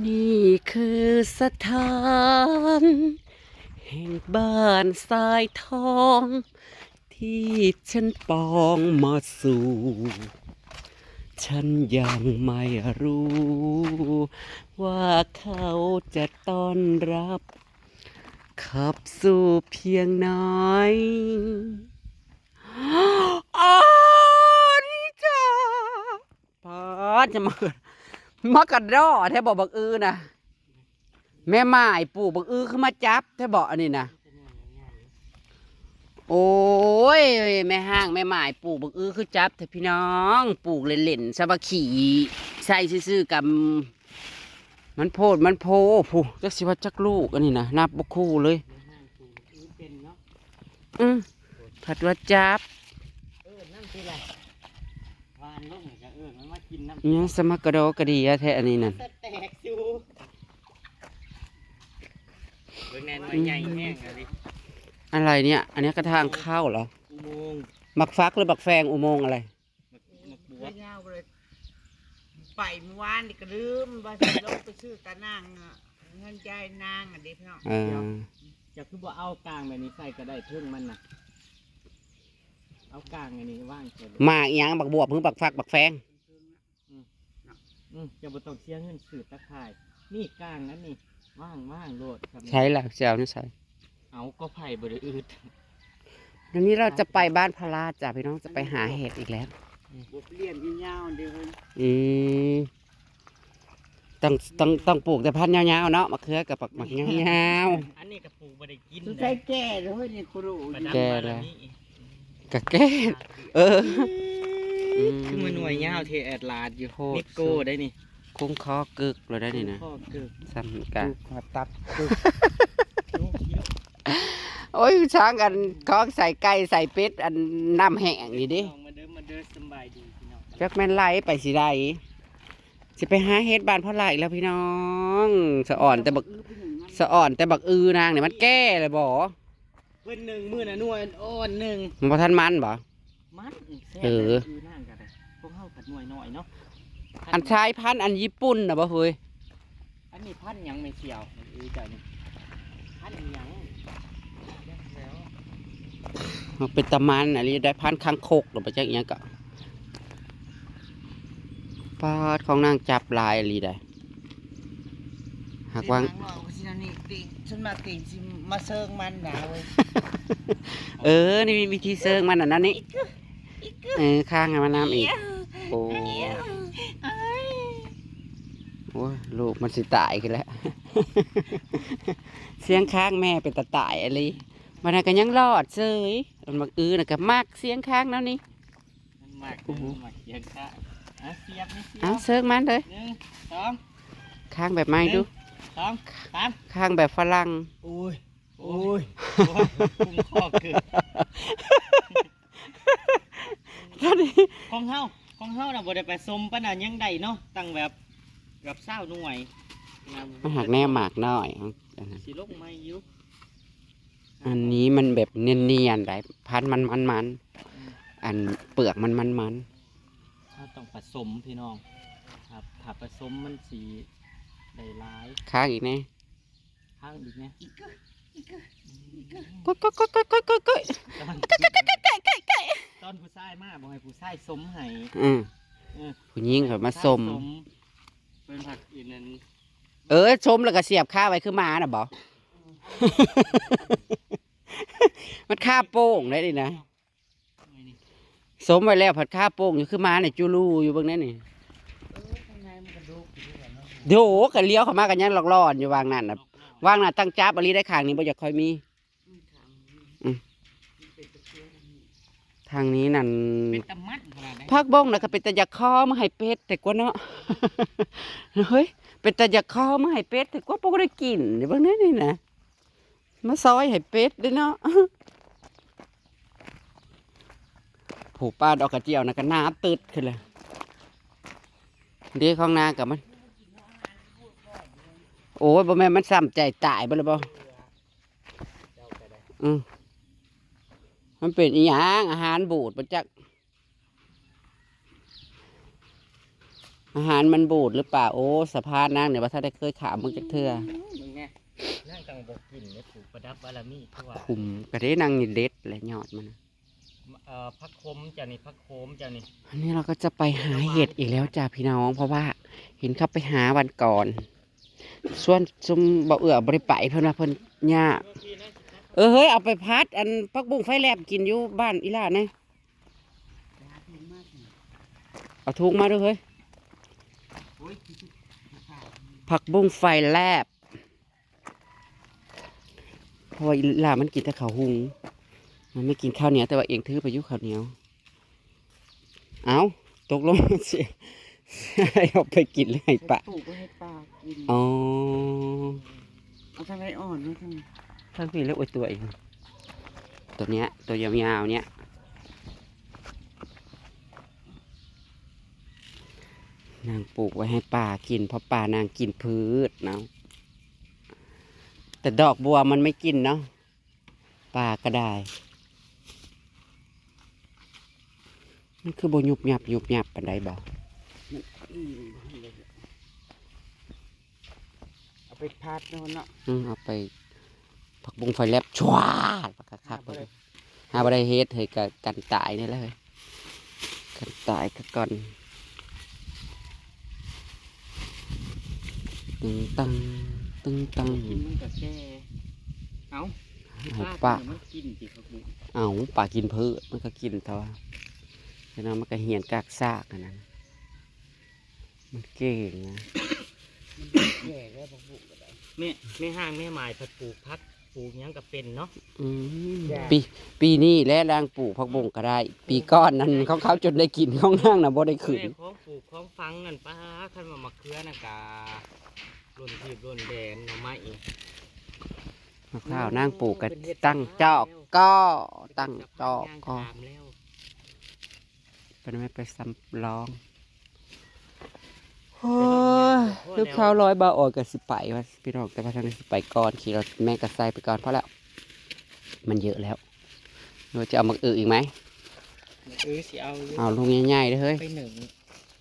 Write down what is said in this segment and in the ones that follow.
ນີ້ຄືສະຖານແຫ່ງບ້ານຊາຍທອງ ທີ່ສັນປ່ອງມາສູ່ ສັນຍັງໄມ່ຮູ້ວ່າເຂົາຈະຕ້ອນຮັບຂັບສູ່ພຽງໃດ. ອາ ນີ້ຈ້າ ປາດ ຈະມາ ມາກະດໍ້ແທ້ບໍ ບັກອືນະ. ແມ່ໝ້າຍປູກບັກອືຄືມາຈັບແທ້ບໍ ອັນນີ້ນະ. ໂອ້ຍ ແມ່ຮ້າງແມ່ໝ້າຍປູກບັກອືຄືຈັບແທ້ພີ່ນ້ອງ. ປູກເລ່ນໆ ສາມັກຄີໃສ່ຊື່ໆ ກະມັນໂພດມັນໂພ. ຜູ້ ຈັກຊິວ່າຈັກລູກ ອັນນີ້ນະ ນັບບໍ່ຄູ່ເລີຍ. ອື ພັດວ່າຈັບ ເອີ ນັ້ນຄືລະ ວານລົງນີ້ກະເອີ ມັນມາກິນນ້ຳ ຫຍັງສະມາກະດໍກະເດຍແທ້ອັນນີ້ນັ້ນ. ສະແຕກຢູ່ ເບິ່ງແນ່ ໜ່ວຍໃຫຍ່ແຮງອີ່ຫຼີ. ອະໄລເນີ້ຍ ອັນນີ້ກະທາງເຂົ້າເຫລອ? ອຸໂມງ ໝາກຝັກຫຼືໝາກແຟງ? ອຸໂມງອະໄລ? ໝາກ ໝາກບວບ ຍາວເລີຍ. ໄປມື້ວານນີ້ກະລືມວ່າຊິລົງໄປຊື້ຕານາງ ເຮືອນຍາຍນາງຫັ້ນເດ້ພີ່ນ້ອງ. ເອີ ເຈົ້າຄືບໍ່ເອົາກາງແບບນີ້ໃສ່ກະໄດ້ ເທິງມັນນະ ເອົາກາງອັນນີ້ວາງໃສ່. ໝາກອີ່ຫຍັງ? ໝາກບວບ ຫຼື ໝາກຝັກ ໝາກແຟງ? ອືມ ອືມ ເຈົ້າບໍ່ຕ້ອງເສຍເງິນຊື້ຕາຂ່າຍ ນີ້ກາງນັ້ນນີ້ ວາງ ວາງໂລດ. ໃສລະ ຊິເອົາແນວໃສ? ເອົາ ກໍໄຜບໍ່ໄດ້ອຶດ. ວັນນີ້ເຮົາຈະໄປບ້ານພະລາດຈ້າພີ່ນ້ອງ ຈະໄປຫາເຫັດອີກແລ້ວ. ອືມ ບໍ່ປ່ຽນຍາວໆເດ້ເຮີ້ຍ. ອືມ ຕ້ອງ ຕ້ອງ ຕ້ອງປູກແຕ່ພັນຍາວໆເນາະ ໝາກເຂືອກັບໝາກ ໝາກຍາວໆ. ອັນນີ້ກະປູກບໍ່ໄດ້ກິນ ສົງໄສແກ່ແລ້ວເຮີ້ຍ ນີ້ກູໂຣ ແກ່ແລ້ວ ກະແກ່. ເອີ ອືມ ຄືມັນໜ່ວຍຍາວເທແອດລາດຢູ່. ໂພດ ນິບໂກ້ໄດ໋ນີ້ ຄຸງຄໍກຶກເລີຍໄດ໋ນີ້ນະ ຄໍກຶກ ສ່ຳນີ້ກະ ຈຸກ ຫົວຕັບກຶກ. ໂອ້ຍ ຊ່າງອັນຂອງໃສ່ໄກ່ໃສ່ເປັດ ອັນນ້ຳແຫ້ງນີ້ເດ້. ມາເດີ ມາເດີ ສະບາຍດີພີ່ນ້ອງ. ຈັກແມ່ນໄຫຼໄປຊິໃດ ຊິໄປຫາເຫັດບ້ານພໍ່ຫຼ້າອີກແລ້ວພີ່ນ້ອງ. ສະອອນແຕ່ບັກ ສະອອນແຕ່ບັກອືນາງນີ້ ມັນແກ່ແລ້ວບໍ? ເພິ່ນໜຶ່ງມື້ນະໜ່ວຍອ່ອນໜຶ່ງ ມັນບໍ່ທັນມັນບໍ? ມັນແຊບ ເອີ ນາງກະໄດ້ ພວກເຮົາພັດໜ່ວຍນ້ອຍເນາະ. ອັນສາຍພັນອັນຍີ່ປຸ່ນນະບໍເຮີ້ຍ? ອັນນີ້ພັນຫຍັງແມ່ສ່ຽວ? ເອີ ເຈົ້ານີ້ພັນຫຍັງ? ມັນເປັນຕາມັນອີ່ຫຼີໄດ໋ ພັນຄາງຄົກ ຫຼື ບໍ່ຈັກອີ່ຫຍັງກະ. ປາດ ຂອງນາງຈັບຫຼາຍອີ່ຫຼີໃດ໋. ຫາກວ່າ ເປັນນາງນ້ອຍກະຊິແນວນີ້ຕິ ສ່ວນມາກຕິຊິມາເຊີງມັນນະເວີຍ. ເອີ ນີ້ມີວິທີເຊີງມັນອັນນັ້ນນີ້ ເອີ ຄ້າງໃຫ້ມັນນຳອີກ. ໂອ້ ໂອ້ຍ ລູກມັນຊິຕາຍຄືແລ້ວ. ສຽງຄ້າງແມ່ເປັນຕາຕາຍອີ່ຫຼີ. ບັດນັ້ນກະຍັງລອດເຊີຍ. ອັນບັກອືນະກະມັກສຽງຄ້າງແນວນີ້. ມັນມັກ ໂອ້ໂຫ ມັນມັກສຽງຄ້າງ. ອ່ະ ສຽບນີ້ ສຽບ ເອົາ ເຊີງມັນເລີຍ ໜຶ່ງ ສອງ ຄ້າງແບບໃໝ່ດູ ໜຶ່ງ ສອງ ສາມ ຄ້າງແບບຝຣັ່ງ. ໂອ້ຍ ໂອ້ຍ ໂອ້ຍ ກຸ້ງຄໍເກີດ. ຕອນນີ້ ຂອງເຮົາ ຂອງເຮົານະບໍ່ໄດ້ປະສົມປານນັ້ນ ຍັງໄດ້ເນາະ ຕັ້ງແບບເກືອບຊາວໜ່ວຍນະ. ມັນຫາກແນວໝາກນ້ອຍ ຊິລົງໃໝ່ຢູ່. ອັນນີ້ມັນແບບນຽນໆໄດ໋ ພັນມັນມັນໆ ອືມ ອັນເປືອກມັນມັນມັນ. ເຮົາຕ້ອງປະສົມພີ່ນ້ອງ ຖ້າ ຖ້າປະສົມມັນຊິໄດ້ຫຼາຍ. ຄ້າງອີກແນ່ ຄ້າງອີກແນ່. ກົດໆໆໆໆ ຕອນ ຕອນຜູ້ຊາຍມາ ບໍ່ໃຫ້ຜູ້ຊາຍສົມໃຫ້. ອືມ ເອີ ຜູ້ຍິງເຂົາມາສົມ ເພິ່ນພັກອີ່ນັ້ນ. ເອີ ສົມແລ້ວກະສຽບຄາໄວ້ຄືໝານະບໍ? ມັນຄາໂປ້ງໄດ໋ນີ້ນະ. ສົມໄວ້ແລ້ວພັດຄາໂປ້ງຢູ່ຄືໝານີ້ ຈູລູຢູ່ເບິ່ງແນ່ນີ້. ໂດ ກະລ້ຽວເຂົ້າມາກະຍັງລອກລອນຢູ່ ວາງນັ້ນນະ ວາງນັ້ນຕັ້ງຈັບອີ່ຫຼີໄດ໋. ຂ້າງນີ້ບໍ່ຢາກຄ່ອຍມີ. ອືມ ທາງນີ້ນັ້ນ ເປັນຕາມັນຂະໜາດໃດ. ຜັກບົ້ງນະກະເປັນຕາຢາກຂໍມາໃຫ້ເປັດແທ້ກວ່າເນາະ. ເຮີ້ຍ ເປັນຕາຢາກຂໍມາໃຫ້ເປັດແທ້ກວ່າ ບໍ່ໄດ້ກິນ. ເບິ່ງແນ່ນີ້ນະ ມາຊອຍໃຫ້ເປັດເດ້ເນາະ. ຜູ້ປາດອກກະຈຽວນະກະໜາຕຶດຂຶ້ນແລ້ວເດ້. ຂອງນາກະມັນ ໂອ້ຍ ບໍ່ແມ່ນມັນຊ້ຳໃຈຕາຍເບິດແລ້ວບໍ? ອື ມັນເປັນອີ່ຫຍັງ ອາຫານບູດບໍ່ຈັກ. ອາຫານມັນບູດຫຼືເປົ່າ? ໂອ້ ສະພານນາງນີ້ບໍ່ທັນໄດ້ເຄີຍຂາມເບິ່ງຈັກເທື່ອ. ອືມ ເບິ່ງແນ່ ນາງຕ້ອງບໍ່ກິນເດ້ ປູກປະດັບບາລະມີຄືວ່າ ຂຸມກະເດ້ ນາງນີ້ເດັດແຫຼະຍອດມັນນະ. ເອີ ຜັກຂົມເຈົ້ານີ້ ຜັກໂຂມເຈົ້ານີ້. ອັນນີ້ເຮົາກໍຈະໄປຫາເຫັດອີກແລ້ວຈ້າພີ່ນ້ອງ ເພາະວ່າເຫັນເຂົາໄປຫາວັນກ່ອນ ຊວນຊຸມບໍ່ເອື້ອບໍ່ໄດ້ໄປ ເພິ່ນວ່າເພິ່ນຍາກ. ເອີ ເຮີ້ຍ ເອົາໄປຜັດ ອັນ ຜັກບຸ້ງໄຟແລັບກິນຢູ່ບ້ານອີ່ຫຼ້າແນ່. ເອົາຖົງມາເດີ້ເຮີ້ຍ ຜັກບຸ້ງໄຟແລັບ. ເພາະວ່າອີ່ຫຼ້າມັນກິນແຕ່ເຂົ້າຫຸງ ມັນບໍ່ກິນເຂົ້າໜຽວ ແຕ່ວ່າເອງຖືໄປຢູ່ເຂົ້າໜຽວ. ເອົ້າ ຕົກລົງ ຊິ ຊິໃຫ້ເອົາໄປກິນຫຼືໃຫ້ປາ? ປູກໄວ້ໃຫ້ປາກິນ. ອໍ ເອົາທາງໃດອ່ອນເນາະ ທາງ ທາງພີ້ແລ້ວ. ໂອ້ຍ ຕົວເອງ ຕົວເນີ້ຍ ຕົວຍາວໆ ເນີ້ຍ ນາງປູກໄວ້ໃຫ້ປາກິນ ເພາະປານາງກິນພືດເນາະ ແຕ່ດອກບົວມັນໄມ່ກິນເນາະ ປາກໍໄດ້. ມັນຄືບໍ່ຍຸບຍັບຍຸບຍັບປານໃດບໍ? ມັນ ອືມ ເອົາໄປຜັດເນາະ ເນາະ. ອືມ ເອົາໄປ ຜັກບຸ້ງໄຟແລັບ ຊວາດ ຄັກໆ ຫາບໍ່ໄດ້ ຫາບໍ່ໄດ້ເຮັດເຮີ້ຍ ກະກັນຕາຍນີ້ແຫຼະເຮີ້ຍ ກັນຕາຍກະກ່ອນ. ຕຶງຕັງ ຕຶງຕັງ ກິນມັນກະແກ່. ເອົ້າ ໃຫ້ປາ ປາກິນມັນກິນຕິຜັກບຸ້ງ? ເອົ້າ ປາກິນພືດ ມັນກະກິນຕົວະ ແຕ່ວ່າມັນກະຫ້ຽນກາກຊາກຫັ້ນນະ. ມັນເກັ່ງນະ ມັນແກ່ແລ້ວ ຜັກບຸ້ງກໍໄດ້. ແມ່ ແມ່ຮ່າງແມ່ໝາຍພັດປູກຜັກ ປູກຫຍັງກໍເປັນເນາະ. ອືມ ຈ້ະ ປີ ປີນີ້ແຫຼະນາງປູກຜັກບົ້ງກໍໄດ້ ປີກ່ອນນັ້ນຂອງເຂົາຈົນໄດ້ກິນ ຂອງນາງນະບໍ່ໄດ້ຂຶ້ນ. ແມ່ຂອງປູກຂອງຝັງນັ້ນ ປ້າ ຄັນວ່າໝາກເຂືອນັ້ນກະຫຼົ່ນທີບຫຼົ່ນແດນ ໜໍ່ໄມ້ອີກ. ໝາກພ້າວນາງປູກກໍຕັ້ງຈອກກໍ ຕັ້ງຈອກກໍ ເພິ່ນແມ່ນໄປສຳລອງ. ໂອ້ຍ ລູກສາວນ້ອຍບ່າວອອຍກໍຊິໄປວ່າພີ່ນ້ອງ ແຕ່ວ່າທາງນີ້ຊິໄປກ່ອນ ຂີ່ລົດແມ່ກໍໃສ່ໄປກ່ອນ ພໍແລ້ວ ມັນເຍອະແລ້ວ. ຫຼືວ່າຈະເອົາໝາກອຶອີກໄໝ? ໝາກອຶຊິເອົາຢູ່ ເອົາລູກໃຫຍ່ໆເດີ້ເຮີ້ຍ ໄປໜຶ້ງ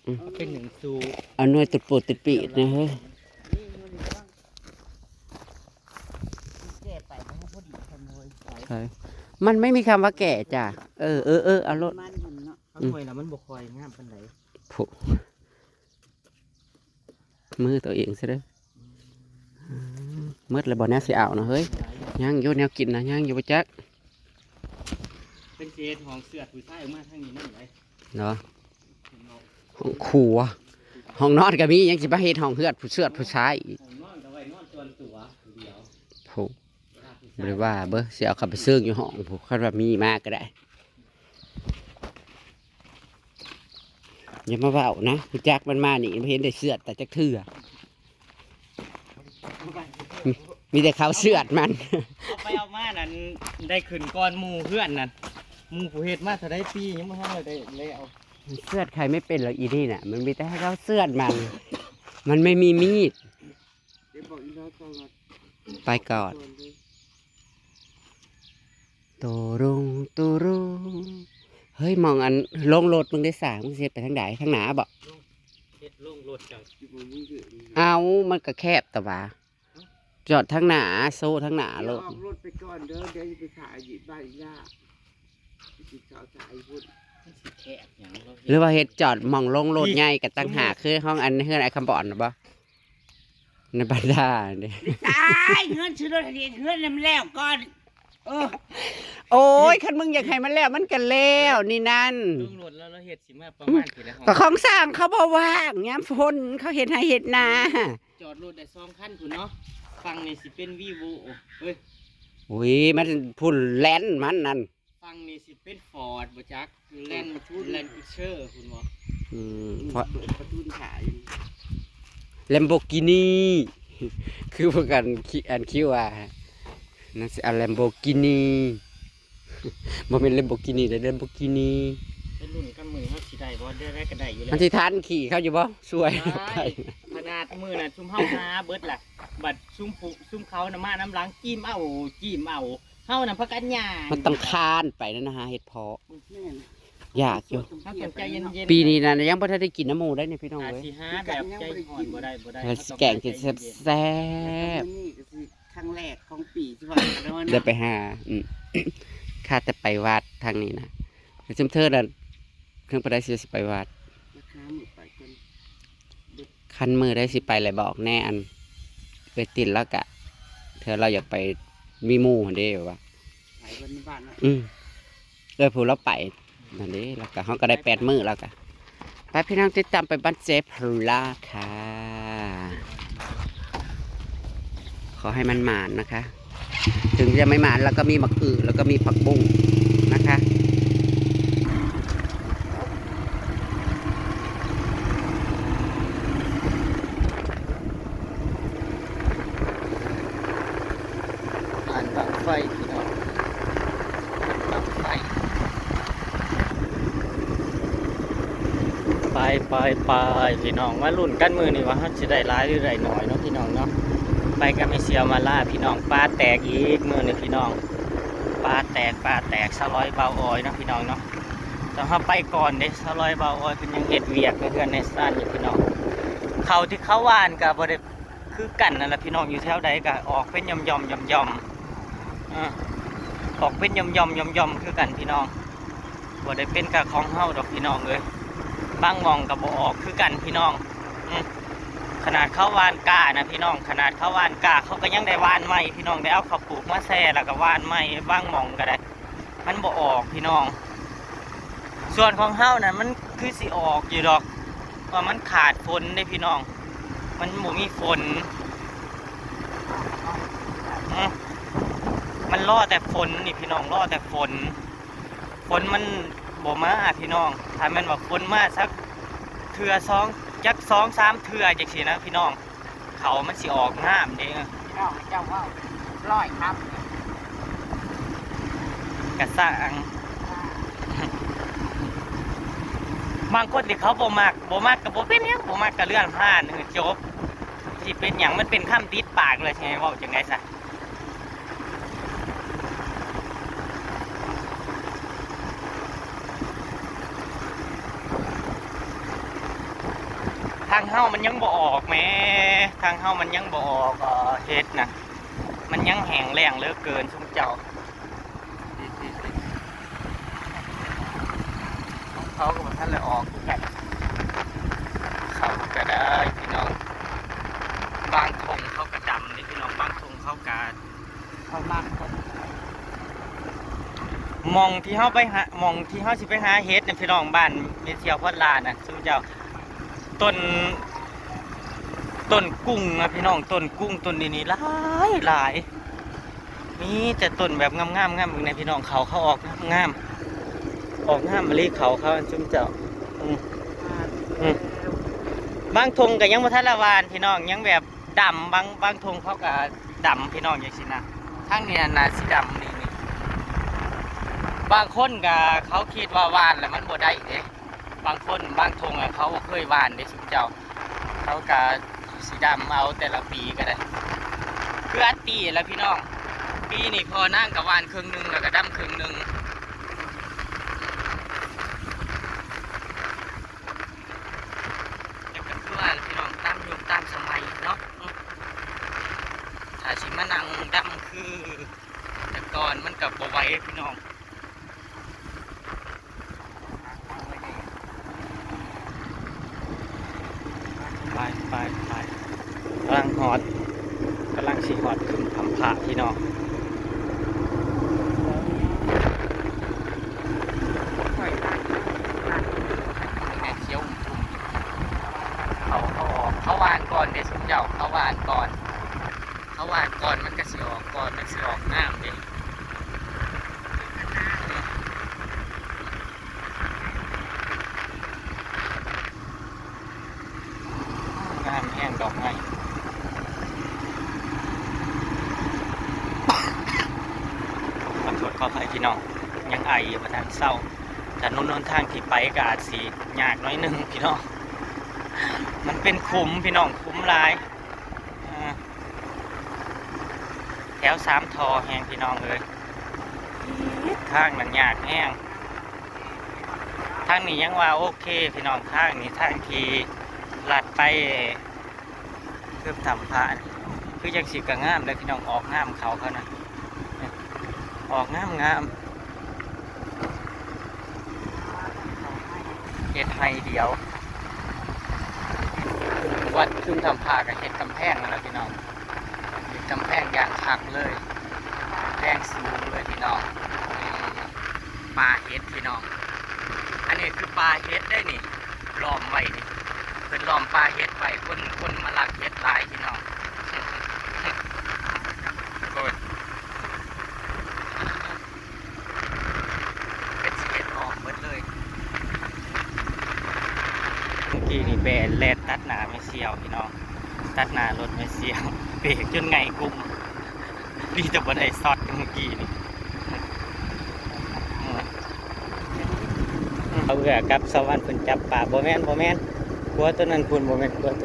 ອືມ ເອົາໄປໜຶ້ງສູ່ ເອົາໜ່ວຍຕຸດປູດຕິດປີດນະເຮີ້ຍ. ແກ່ໄປ ມັນບໍ່ພໍດີກັນເລີຍ ໃຊ່ ມັນໄມ່ມີຄຳວ່າແກ່ຈ້າ. ເອີ ເອີ ເອີ ເອົາໂລດ ມັນຫັ້ນເນາະ ເອົາໜ່ວຍລະມັນບໍ່ຄ່ອຍງາມປານໃດ. ໂພ ມືຕົວເອງຊະເດີ້. ອືມ ໝົດແລ້ວບໍ່ ແນວຊິເອົານະເຮີ້ຍ? ຍັງຢູ່ ແນວກິນນະຍັງຢູ່ບໍ່ຈັກ. ເພິ່ນຊິເຮັດຫ້ອງເຊືອດຜູ້ຊາຍອອກມາທາງນີ້ນຳໃດເນາະ. ຫ້ອງຄົວ ຫ້ອງນອນກໍມີ ຍັງຊິມາເຮັດຫ້ອງເຊືອດຜູ້ຊາຍອີກ. ຫ້ອງນອນກໍໄວ້ນອນສ່ວນຕົວຜູ້ດຽວ. ໂພ ບໍ່ໄດ້ວ່າເບິ່ງ ຊິເອົາເຂົ້າໄປເຊິ່ງຢູ່ຫ້ອງພຸ້ນ ຄັນວ່າມີມາກໍໄດ້. ຢ່າມາເວົ້ານະ ຮູ້ຈັກມັນມານີ້ ບໍ່ເຫັນໄດ້ເຊືອດຕາຈັກເທື່ອ ມີ ມີແຕ່ເຂົາເຊືອດມັນ. ເອົາໄປເອົາມານັ້ນ ໄດ້ຂຶ້ນກ່ອນໝູ່ເຮືອນນັ້ນ ໝູ່ຜູ້ເຮັດມາເທົ່າໃດປີ ຍັງບໍ່ທັນໄດ້ແລ້ວ. ເຊືອດໃຄໄມ່ເປັນແລ້ວອີນີ້ນະ ມັນມີແຕ່ໃຫ້ເຂົາເຊືອດມັນ ມັນໄມ່ມີມີດ. ໄປກ່ອນ ໂຕຣຸງໂຕຣຸງ. ເຮີ້ຍ ໝ່ອງອັນລົງລົດມຶງເດ້ສາ ມຶງຊິເຮັດໄປທາງໃດ? ທາງໜ້າບໍ? ເຮັດລົງລົດເຈົ້າ. ເອົ້າ ມັນກໍແຄບແຕ່ຫວາ ຈອດທາງໜ້າ ໂຊທາງໜ້າໂລດ. ອອກລົດໄປກ່ອນເດີ້ ດຽວຊິໄປຖ່າຍຢູ່ບ້ານອີ່ຫຼ້າ ຊິເຂົ້າຖ່າຍພຸ້ນ. ມັນຊິແຄບຫຍັງ? ຫຼືວ່າເຮັດຈອດໝ່ອງລົງລົດໃຫຍ່ກໍຕ່າງຫາກ ຄືຫ້ອງອັນເຮືອນອ້າຍຄຳບອນນະບໍ? ໃນບັນດາເດ້ ຕາຍ ເຮືອນຊື້ລົດໃຫ້ເຮັດເຮືອນໃຫ້ມັນແລ້ວກ່ອນ. ເອີ ໂອ້ຍ ຄັນມຶງຢາກໃຫ້ມັນແລ້ວ ມັນກໍແລ້ວນີ້ນັ້ນ. ລົງລົດແລ້ວ ລາວເຮັດຊິມາປະມານປີໃດ? ກໍຂອງຊ່າງເຂົາບໍ່ວ່າງ ຍາມຝົນເຂົາເຮັດໄຮ່ເຮັດນາ. ຈອດລົດໄດ້ສອງຄັນພຸ້ນເນາະ. ຝັ່ງນີ້ຊິເປັນ ວີໂວ້ ເອີຍ ອຸ້ຍ ມັນພຸ້ນແລ່ນມັນນັ້ນ. ຝັ່ງນີ້ຊິເປັນຟອດບໍ່ຈັກ ແລ່ນ ແລ່ນຄຣູເຊີພຸ້ນບໍ່? ອືມ ເປັນປະທຸນຂາຍ ແລມໂບກີນີ ຄືພວກກັນ ອັນຄິວວ່າ ນັ້ນຊິເອົາແລມໂບກີນີ ບໍ່ແມ່ນແລມໂບກີນີເດ້ ແລມໂບກີນີ. ໄປລຸ້ນກັນມື້ນີ້ເຮົາຊິໄດ້ບໍ່? ໄດ້ ໄດ້ກໍໄດ້ຢູ່ແລ້ວ. ມັນຊິທັນຂີ່ເຂົາຢູ່ບໍ່? ຊ່ວຍໄປ. ຂະໜາດມື້ນັ້ນຊຸມເຮົາຫາເບິດລະ ບັດຊຸມຜູ້ ຊຸມເຂົານະມານຳຫຼັງ ຈີ້ມເອົາ ຈີ້ມເອົາ. ເຮົານະພາກັນຍ່າງ ມັນຕ້ອງຄານໄປນັ້ນນະ ຫາເຫັດເພາະ. ແມ່ນ ຢາກຢູ່ ເຮົາຕ້ອງໃຈເຢັນໆ ປີນີ້ນະຍັງບໍ່ທັນໄດ້ກິນນຳໝູ່ໄດ໋ນີ້ພີ່ນ້ອງເອີຍ ອາຊິຫາແບບໃຈຮ້ອນບໍ່ໄດ້ ບໍ່ໄດ້ ແກງກິນແຊບໆ ມື້ນີ້ກໍຊິຄັ້ງແລກຂອງປີທີ່ວ່າເນາະ ໄດ້ໄປຫາ ອືມ ຂ້າແຕ່ໄປວັດທາງນີ້ນະ ຊຸມເທີນນັ້ນ ເຖິງປານໃດຊິໄປວັດ ຄັນມື້ໃດຊິໄປແລ້ວບອກແດ່ ອັນເອື້ອຍຕິນລາວກະ ເທື່ອລາວຢາກໄປມີໝູ່ຫັ້ນເດ້ ແບບວ່າ ໄປເພິ່ນບ້ານເນາະ ອືມ ເອື້ອຍຜູ້ລາວໄປນັ້ນເດ້ ລາວກະ ເຮົາກະໄດ້ແປດມື້ ລາວກະ ໄປພີ່ນ້ອງ ຕິດຕາມໄປບ້ານເຈພລາຄ່ະ ຂໍໃຫ້ມັນໝານນະຄະ ເຖິງຈະໄມ່ໝານ ລາວກໍມີໝາກອຶ ລາວກໍມີຜັກບຸ້ງນະຄະ ງານບັ້ງໄຟພີ່ນ້ອງ ບັ້ງໄຟ ໄປໆໆ ພີ່ນ້ອງ ມາລຸ້ນກັນມື້ນີ້ວ່າເຮົາຊິໄດ້ຫຼາຍຫຼືໄດ້ໜ້ອຍເນາະພີ່ນ້ອງເນາະ ໄປກັບແມ່ສ່ຽວມາລາພີ່ນ້ອງ ປາແຕກອີກມື້ນີ້ພີ່ນ້ອງ ປາແຕກ ປາແຕກ ສາວລອຍ ບ່າວອອຍເນາະພີ່ນ້ອງເນາະ ຕ້ອງເຮົາໄປກ່ອນເດ້ ສາວລອຍ ບ່າວອອຍ ເພິ່ນຍັງເຮັດວຽກໃນເຮືອນໃນຊານຢູ່ພີ່ນ້ອງ ເຂົ້າທີ່ເຂົາຫວ່ານກໍບໍ່ໄດ້ ຄືກັນນັ້ນລະພີ່ນ້ອງ ຢູ່ແຖວໃດກໍອອກເປັນຢ່ອມໆ ຢ່ອມໆ ເອີ ອອກເປັນຢ່ອມໆ ຢ່ອມໆ ຄືກັນພີ່ນ້ອງ ບໍ່ໄດ້ເປັນກະຂອງເຮົາດອກພີ່ນ້ອງເອີຍ ບາງໝ່ອງກໍບໍ່ອອກຄືກັນພີ່ນ້ອງ ອື ຂະໜາດເຂົາຫວ່ານກ້ານະພີ່ນ້ອງ ຂະໜາດເຂົາຫວ່ານກ້າ ເຂົາກໍຍັງໄດ້ຫວ່ານໃໝ່ພີ່ນ້ອງ ໄດ້ເອົາເຂົ້າປູກມາແຊ່ ແລ້ວກໍຫວ່ານໃໝ່ ບາງໝ່ອງກໍໄດ້ ມັນບໍ່ອອກພີ່ນ້ອງ ສ່ວນຂອງເຮົານັ້ນມັນຄືຊິອອກຢູ່ດອກ ວ່າມັນຂາດຝົນເດ້ພີ່ນ້ອງ ມັນບໍ່ມີຝົນ ອື ມັນລໍແຕ່ຝົນນີ້ພີ່ນ້ອງ ລໍແຕ່ຝົນ ຝົນມັນບໍ່ມາພີ່ນ້ອງ ຖ້າແມ່ນວ່າຝົນມາສັກເທື່ອສອງ ຈັກສອງສາມເທື່ອຈັ່ງຊີ້ນະພີ່ນ້ອງ ເຂົາມັນຊິອອກງາມເດ້ ເຈົ້າ ເຈົ້າເວົ້າຮ້ອຍຄຳ ກະຊ່າງ ບາງຄົນທີ່ເຂົາບໍ່ມັກ ບໍ່ມັກກໍບໍ່ເປັນຫຍັງ ບໍ່ມັກກໍເລື່ອນຜ່ານ ເອີ ຈົບ ຊິເປັນຫຍັງ ມັນເປັນຄຳຕິດປາກແລ້ວ ຊິໃຫ້ເວົ້າຈັ່ງໃດຊະ? ທາງເຮົາມັນຍັງບໍ່ອອກແໝ່ ທາງເຮົາມັນຍັງບໍ່ອອກ ເອີ ເຫັດນະ ມັນຍັງແຫ້ງແລ້ງເຫຼືອເກີນຊຸມເຈົ້າ ຂອງເຂົາກໍບໍ່ທັນໄດ້ອອກຄືກັນ ເຂົາກໍໄດ້ພີ່ນ້ອງ ບາງທົ່ງເຂົາກໍດຳເດ້ພີ່ນ້ອງ ບາງທົ່ງເຂົາກໍ ເຂົາມັກ ໝ່ອງທີ່ເຮົາໄປຫາ ໝ່ອງທີ່ເຮົາຊິໄປຫາເຫັດນະພີ່ນ້ອງ ບ້ານແມ່ສ່ຽວພອນລານນະ ຊຸມເຈົ້າ ຕົ້ນ ຕົ້ນກຸ້ງນະພີ່ນ້ອງ ຕົ້ນກຸ້ງຕົ້ນນີ້ນີ້ຫຼາຍຫຼາຍ ມີແຕ່ຕົ້ນແບບງາມໆ ງາມເບິ່ງແດ່ພີ່ນ້ອງ ເຂົາ ເຂົາອອກງາມໆ ອອກງາມອີ່ຫຼີ ເຂົາ ເຂົາ ຊຸມເຈົ້າ ອືມ ອືມ ບາງທົ່ງກໍຍັງບໍ່ທັນລະຫວ່ານພີ່ນ້ອງ ຍັງແບບ ດຳ ບາງ ບາງທົ່ງເຂົາກະດຳພີ່ນ້ອງ ຈັ່ງຊີ້ນະ ທາງນີ້ນະໜ້າຊິດຳນີ້ ນີ້ ບາງຄົນກະເຂົາຄິດວ່າຫວ່ານແລ້ວມັນບໍ່ໄດ້ເດ້ ບາງຄົນ ບາງທົ່ງເຂົາບໍ່ເຄີຍຫວ່ານເດ້ຊຸມເຈົ້າ ເຂົາກະຊິດຳເອົາແຕ່ລະປີກໍໄດ້ ຄືອັດຕີລະພີ່ນ້ອງ ປີນີ້ພໍ່ນາງກະຫວ່ານເຄິ່ງໜຶ່ງ ແລ້ວກະດຳເຄິ່ງໜຶ່ງ ແຕ່ກໍຄືວ່າແຫຼະພີ່ນ້ອງ ຕາມຍຸກຕາມສະໄໝເນາະ ຖ້າຊິມານັ່ງດຳຄືແຕ່ກ່ອນມັນກໍບໍ່ໄຫວເດ້ພີ່ນ້ອງ ໄປ ໄປ ໄປ ກຳລັງຮອດ ກຳລັງຊິຮອດຂຶ້ນຖ້ຳພະພີ່ນ້ອງ ແມ່ຂຽວອຸ້ມໆ ເຂົາ ເຂົາອອກ ເຂົາຫວ່ານກ່ອນເດ້ຊຸມເຈົ້າ ເຂົາຫວ່ານກ່ອນ ເຂົາຫວ່ານກ່ອນມັນກໍຊິອອກກ່ອນ ມັນຊິອອກງາມເດ້ ງາມແຮງດອກໄມ້ ຂໍໂທດຂໍອະໄພພີ່ນ້ອງ ຍັງໄອຢູ່ ບໍ່ທັນເຊົາ ຖະໜົນຫົນທາງທີ່ໄປກໍອາດຊິຍາກໜ້ອຍໜຶ່ງພີ່ນ້ອງ ມັນເປັນຂຸມພີ່ນ້ອງ ຂຸມຫຼາຍ ເອີ ແຖວສາມທໍ່ແຮງພີ່ນ້ອງເອີຍ ທາງນັ້ນຍາກແຮງ ທາງນີ້ຍັງວ່າໂອເຄພີ່ນ້ອງ, ທາງນີ້ ທາງທີ່ລັດໄປເຄື່ອງຖ້ຳພະນີ້ ຄືຈັ່ງຊິກະງາມເດ້ພີ່ນ້ອງ, ອອກງາມເຂົາ ເຂົານະ ອອກງາມໆ. ເຮັດໄຮ່ດຽວ ວັດເຄື່ອງຖ້ຳພະກະເຮັດກຳແພງຫັ້ນລະພີ່ນ້ອງ, ເຮັດກຳແພງຢ່າງຄັກເລີຍ, ກຳແພງສູງເລີຍພີ່ນ້ອງ. ປ່າເຫັດພີ່ນ້ອງ, ອັນນີ້ຄືປ່າເຫັດເດ້ນີ້ ລ້ອມໄວ້ນີ້ ເພິ່ນລ້ອມປ່າເຫັດໄວ້, ຄົນ ຄົນມາລັກເຫັດຫຼາຍພີ່ນ້ອງ. ໂອ້ຍ ເປັນສິບເອັດອ້ອມເບິດເລີຍ. ເມື່ອກີ້ນີ້ແບນແລ່ນຕັດໜ້າແມ່ສ່ຽວພີ່ນ້ອງ, ຕັດໜ້າລົດແມ່ສ່ຽວ, ເບກຈົນໄຫງ່ກຸ້ມ, ດີແຕ່ບໍ່ໄດ້ຊັອດເມື່ອກີ້ນີ້. ເຂົາເອື້ອກັບສະຫວັນເພິ່ນຈັບປາ, ບໍ່ແມ່ນ ບໍ່ແມ່ນ, ຂົວໂຕນັ້ນພຸ້ນ, ບໍ່ແມ່ນຂົວໂຕ,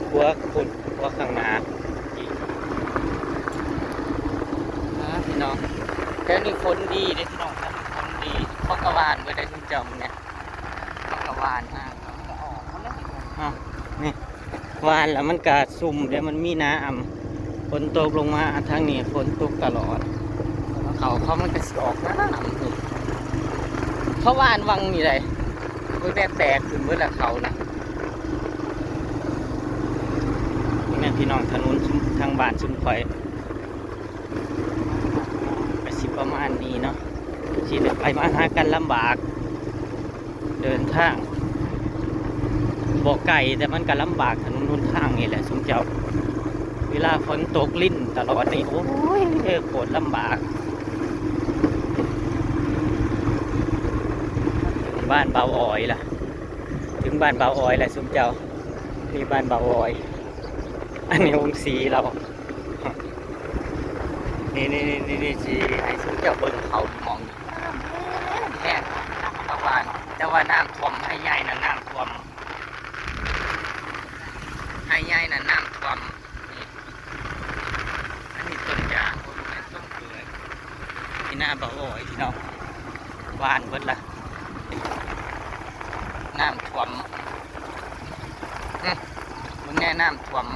ຂົວພຸ້ນ, ຂົວຂ້າງໜ້າ. ອ່າ ພີ່ນ້ອງ, ແຖວນີ້ຝົນດີເດ້ພີ່ນ້ອງ, ແຖວນີ້ຝົນດີ, ເຂົາກະຫວ່ານເບິດໄດ້ຊຸມເຈົ້າ ເຂົາກະຫວ່ານ. ອ່າ ນີ້ ຫວ່ານແລ້ວມັນກະຊຸ່ມເດ້, ມັນມີນ້ຳ, ຝົນຕົກລົງມາທາງນີ້ ຝົນຕົກຕະຫຼອດ, ເຂົາ ເຂົາມັນກະຊິອອກງາມ. ເຂົາຫວ່ານຫວ່າງນີ້ໃດ໋, ໂອ້ຍ ແບບແຕກຂຶ້ນເບິດລະເຂົານະ. ນີ້ແມ່ນພີ່ນ້ອງ ຖະໜົນທາງບ້ານຊຸມຂ້ອຍ ກະຊິປະມານນີ້ເນາະ, ຊິໄດ້ໄປມາຫາກັນລຳບາກ. ເດີນທາງບໍ່ໄກ ແຕ່ມັນກະລຳບາກ ຖະໜົນຫົນທາງນີ້ແຫຼະຊຸມເຈົ້າ, ເວລາຝົນຕົກລິນຕະຫຼອດນີ້ ໂອ້ຍ ໂຄດລຳບາກ. ເຖິງບ້ານບ່າວອອຍລະ, ເຖິງບ້ານບ່າວອອຍລະຊຸມເຈົ້າ, ນີ້ບ້ານບ່າວອອຍ, ອັນນີ້ໂຮງສີລາວ. ນີ້ໆໆໆ ຊິໃຫ້ຊຸມເຈົ້າເບິ່ງເຂົາໝ່ອງນີ້ ແຫ້ງ ແຫ້ງ ແຕ່ວ່າ ແຕ່ວ່ານ້ຳຖ້ວມ ໄຮ່ໃຫຍ່ນະນ້ຳຖ້ວມ ໄຮ່ໃຫຍ່ນະນ້ຳຖ້ວມ. ນີ້ ອັນນີ້ຕົ້ນຢາງ ບໍ່ແມ່ນຕົ້ນເກືອຍ. ນີ້ນາບ່າວອອຍພີ່ນ້ອງ ຫວ່ານເບິດລະ ນ້ຳຖ້ວມ. ອື ເບິ່ງແນ່ ນ້ຳຖ້ວມ.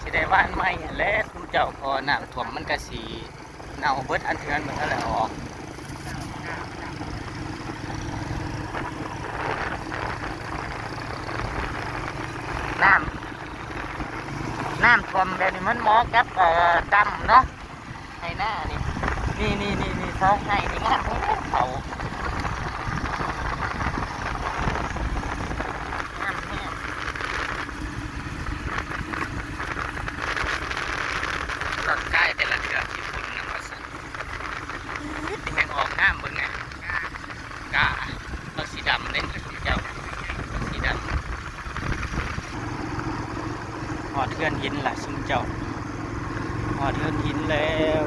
ຊິໄດ້ຫວ່ານໃໝ່ຫັ້ນແຫຼະຊຸມເຈົ້າ, ເພາະວ່ານ້ຳຖ້ວມມັນກະຊິເນົ່າເບິດ ອັນເຖື່ອນມັນກະໄດ້ອອກ. ນ້ຳ ນ້ຳຖ້ວມແບບນີ້ມັນເໝາະກັບ ເອີ ດຳເນາະ. ໄຮ່ນານີ້ ນີ້ໆໆ ສອງໄຮ່ນີ້ງາມແຮງເຂົ້າ ງາມແຮງ. ລອດກາຍແຕ່ລະເທື່ອຂີ້ຝຸ່ນນຳວ່າຊັ້ນ ແຮງອອກງາມ. ເບິ່ງແນ່ ກ້າ ເຂົາສີດຳເດ້ ເຂົາເຈົ້າສີດຳ. ຮອດເຮືອນຫີນລະຊຸມເຈົ້າ, ຮອດເຮືອນຫີນແລ້ວ.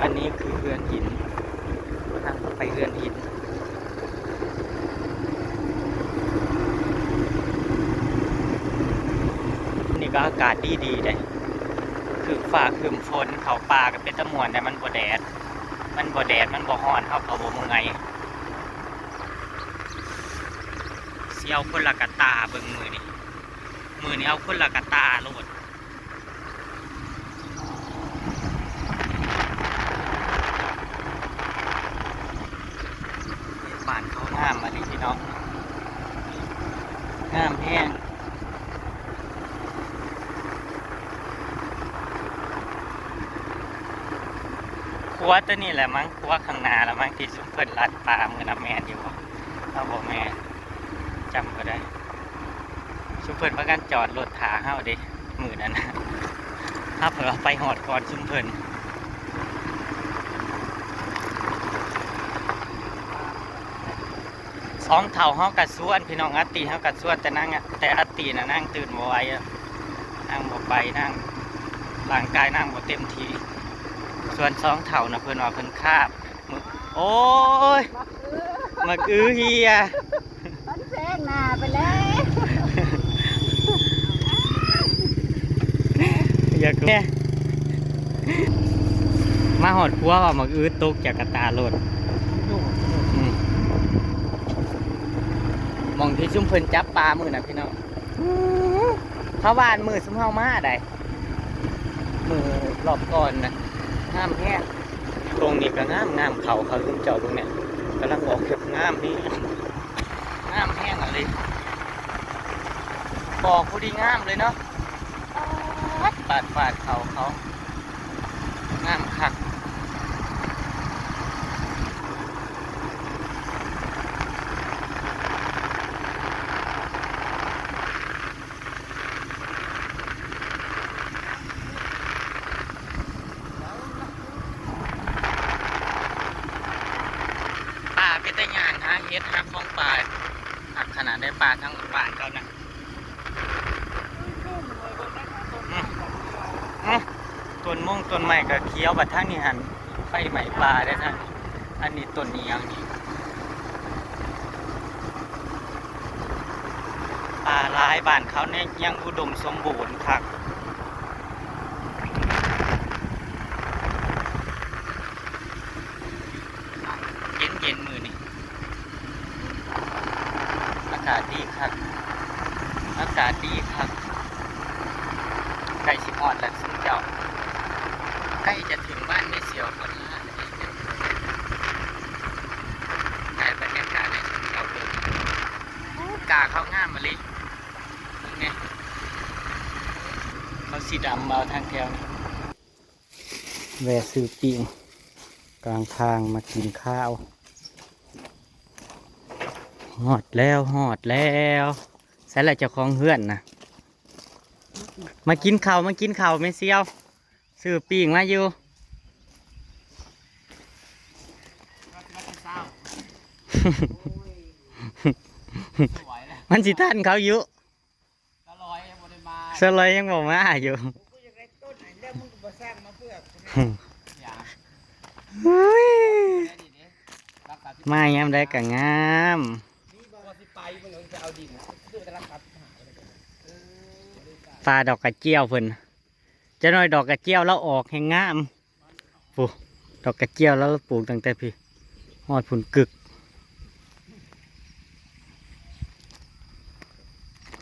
ອັນນີ້ຄືເຮືອນຫີນ, ທາງໄປເຮືອນຫີນ. ນີ້ກໍອາກາດດີໆເດ້, ຄືຟ້າຄືຝົນ, ເຂົ້າປ່າກໍເປັນຕາມ່ວນແດ່, ມັນບໍ່ແດດ, ມັນບໍ່ແດດ ມັນບໍ່ຮ້ອນ ເຮົາກໍບໍ່ເມື່ອຍ. ຊິເອົາຄົນລະກະຕາເບິ່ງມື້ນີ້, ມື້ນີ້ເອົາຄົນລະກະຕາໂລດ. ບ້ານເຂົາງາມອີ່ຫຼີພີ່ນ້ອງ, ງາມແຮງ. ຂົວໂຕນີ້ແຫຼະມັງ, ຂົວຂ້າງໜ້າລະມັງ ທີ່ຊຸມເພິ່ນລັດປ່າມື້ນັ້ນ ແມ່ນຢູ່ບໍ່? ເອົາ ບໍ່ແມ່ນ, ຈຳບໍ່ໄດ້. ຊຸມເພິ່ນພາກັນຈອດລົດຖ້າເຮົາເດ້ ມື້ນັ້ນນະ, ເຮົາເພິ່ນວ່າໄປຮອດກ່ອນຊຸມເພິ່ນ. ສອງເຖົ້າເຮົາກະຊວນພີ່ນ້ອງ, ອາຕິເຮົາກະຊວນ, ແຕ່ນາງ ແຕ່ອາຕິນະນາງຕື່ນບໍ່ໄຫວ, ນາງບໍ່ໄປ, ນາງ ຮ່າງກາຍນາງບໍ່ເຕັມທີ່. ສ່ວນສອງເຖົ້ານະ ເພິ່ນວ່າເພິ່ນຄາບ. ໂອ້ຍ ໝາກອືເຫ່ຍ, ມັນແຊງໜ້າໄປແລ້ວ. ຢາກແມ່ ມາຮອດຄົວວ່າໝາກອືຕົກຈາກກະຕາໂລດ. ທີ່ຊຸມເພິ່ນຈັບປາມື້ນັ້ນພີ່ນ້ອງ ເຂົາຫວ່ານມື້ຊຸມເຮົາມາໄດ໋ ມື້ລອບກ່ອນນະ ງາມແຮງ. ຕົງນີ້ກໍງາມໆ ເຂົ້າເຂົາຊຸມເຈົ້າເບິ່ງແດ່ ກຳລັງອອກແບບງາມແຮງ ງາມແຮງອີ່ຫຼີ ອອກພໍດີງາມເລີຍເນາະ. ປາດໆ ເຂົ້າເຂົາ ງາມຄັກ. ປ່າເປັນຕາຍ່າງຫາເຫັດຫາຂອງປ່າ ຄັກຂະໜາດໃດ ປ່າທາງບ້ານເຂົານະ. ອືມ ອືມ ຕົ້ນມົງຕົ້ນໄມ້ກໍຂຽວ ບັດທາງນີ້ຫັ້ນໄຟໄໝ້ປ່າເດ້ທາງນີ້. ອັນນີ້ຕົ້ນອີ່ຫຍັງນີ້? ປ່າຫຼາຍ ບ້ານເຂົານີ້ຍັງອຸດົມສົມບູນຄັກ. ເຢັນໆ ມື້ນີ້ ອາກາດດີຄັກ ອາກາດດີຄັກ. ໃກ້ຊິຮອດແລ້ວຊຸມເຈົ້າ ໃກ້ຈະເຖິງບ້ານແມ່ສຽວຄົນລະ ຖ່າຍບັນຍາກາດໃຫ້ຊຸມເຈົ້າເບິ່ງ. ໂອ້ ກ້າເຂົາງາມອີ່ຫຼີ ເບິ່ງແດ່ ເຂົາຊິດຳເອົາທາງແຖວນີ້. ແວ່ຊື້ປີ້ງກາງທາງມາກິນຂ້າວ. ຮອດແລ້ວ ຮອດແລ້ວ ໃສລະເຈົ້າຂອງເຮືອນນະ? ມາກິນເຂົ້າ ມາກິນເຂົ້າແມ່ສຽວ ຊື້ປີ້ງມາຢູ່ ມັນຊິທັນເຂົາຢູ່. ສະຫຼອຍຍັງບໍ່ມາຢູ່ ກູຢາກໄດ້ຕົ້ນອັນເດີ ມຶງກໍບໍ່ສ້າງມາເຜືອກ ຫຍັງ ເຮີ້ຍ ມາຍາມໃດກໍງາມ. ມີບໍ່ວ່າຊິໄປ ມຶງເອົາໄປເອົາດິນ ຊື້ແຕ່ລະສາມສິບຫ້າ ເອີ ປ່າດອກກະຈຽວເພິ່ນ ຈັກໜ້ອຍດອກກະຈຽວລາວອອກແຮ່ງງາມ. ໂອ້ ດອກກະຈຽວລາວປູກຕັ້ງແຕ່ພີ້ຮອດພຸ້ນກຶກ.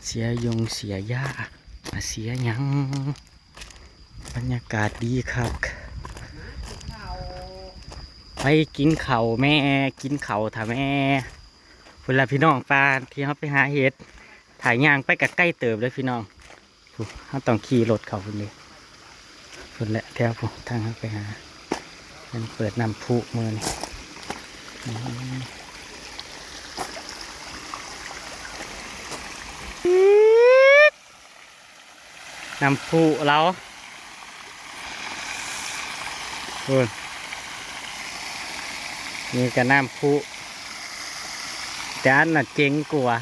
ເສຍຢົງເສຍຢາ ອາ ເສຍຫຍັງ ບັນຍາກາດດີຄັກ. ໄປກິນເຂົ້າແມ່ ກິນເຂົ້າຖ້າແມ່. ພຸ້ນລະພີ່ນ້ອງ ປ່າທີ່ເຮົາໄປຫາເຫັດ ຖ້າຍ່າງໄປກໍໄກເຕີບເດີພີ່ນ້ອງ. ພຸ້ນ ເຮົາຕ້ອງຂີ່ລົດເຂົ້າພຸ້ນເດ້ ພຸ້ນແຫຼະ ແຖວພຸ້ນ ທາງເຮົາໄປຫາ ມັນເປີດນ້ຳພຸມື້ນີ້ ອືມ ນ້ຳພຸລາວ ພຸ້ນ ນີ້ກໍນ້ຳພຸ ແຕ່ອັນນັ້ນເຈັງກວ່າ.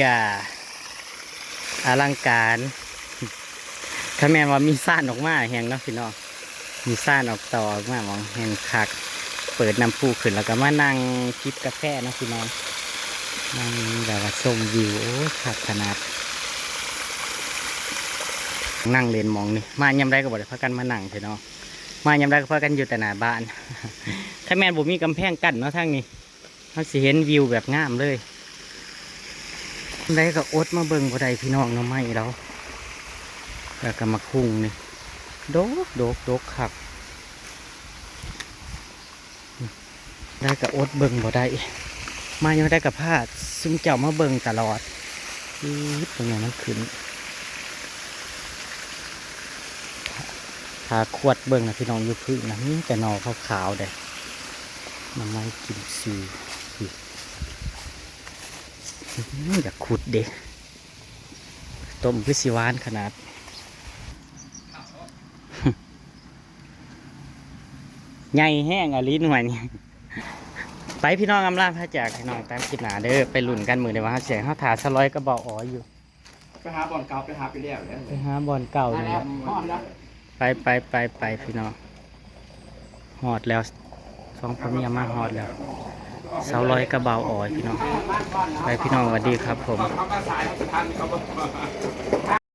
ຢ່າ ອະລັງການ ຄັນແມ່ນວ່າມີຊານອອກມາແຮ່ງເນາະພີ່ນ້ອງ ມີຊານອອກຕໍ່ອອກມາໝ່ອງແຮ່ງຄັກ ເປີດນ້ຳພຸຂຶ້ນ ແລ້ວກໍມານັ່ງຈິບກາແຟເນາະພີ່ນ້ອງ ນັ່ງແບບວ່າຊົມວິວ ໂອ້ຍ ຄັກຂະໜາດ ນັ່ງຫຼິ້ນໝ່ອງນີ້ ມາຍາມໃດກໍບໍ່ໄດ້ພາກັນມານັ່ງເທື່ອເນາະ. ມາຍາມໃດກໍພາກັນຢູ່ແຕ່ໜ້າບ້ານ ຖ້າແມ່ນບໍ່ມີກຳແພງກັ້ນເນາະ ທາງນີ້ ເຮົາຊິເຫັນວິວແບບງາມເລີຍ ຍາມໃດກໍອົດມາເບິ່ງບໍ່ໄດ້ພີ່ນ້ອງ ໜໍ່ໄມ້ລາວ ແລ້ວກໍໝາກຫຸ່ງນີ້ ດົກ ດົກ ດົກຄັກ. ໄດ້ກໍອົດເບິ່ງບໍ່ໄດ້ ມາຍາມໃດກໍພາຊຸມເຈົ້າມາເບິ່ງຕະຫຼອດ ອື ເບິ່ງແນວມັນຂຶ້ນ ຖ້າຂວດເບິ່ງນະພີ່ນ້ອງ ຢູ່ພື້ນນະ ມີແຕ່ໜໍ່ຂາວໆເດ້ ໜໍ່ໄມ້ກິນຊີ ອື ຢາກຂຸດເດ້ ຕົ້ມຄືຊິຫວານຂະໜາດ. ໃຫຍ່ແຮງອີ່ຫຼີໜ່ວຍນີ້ ໄປພີ່ນ້ອງ ອຳລາພາຈາກພີ່ນ້ອງ ຕາມຄລິບໜ້າເດີ ໄປລຸ້ນກັນມື້ໃດວ່າເຮົາຊິ ເຮົາຖ້າສະຫຼອຍກັບບ່າວອໍຢູ່ ໄປຫາບ່ອນເກົ່າ ໄປຫາໄປແລ້ວແຫຼະ ໄປຫາບ່ອນເກົ່ານີ້ແຫຼະ ໄປ ໄປ ໄປ ໄປພີ່ນ້ອງ ຮອດແລ້ວ ສອງຜົວເມຍມາຮອດແລ້ວ ສາວລອຍກັບບ່າວອໍພີ່ນ້ອງ ໄປພີ່ນ້ອງ ຫວັດດີຄັບຜົມ.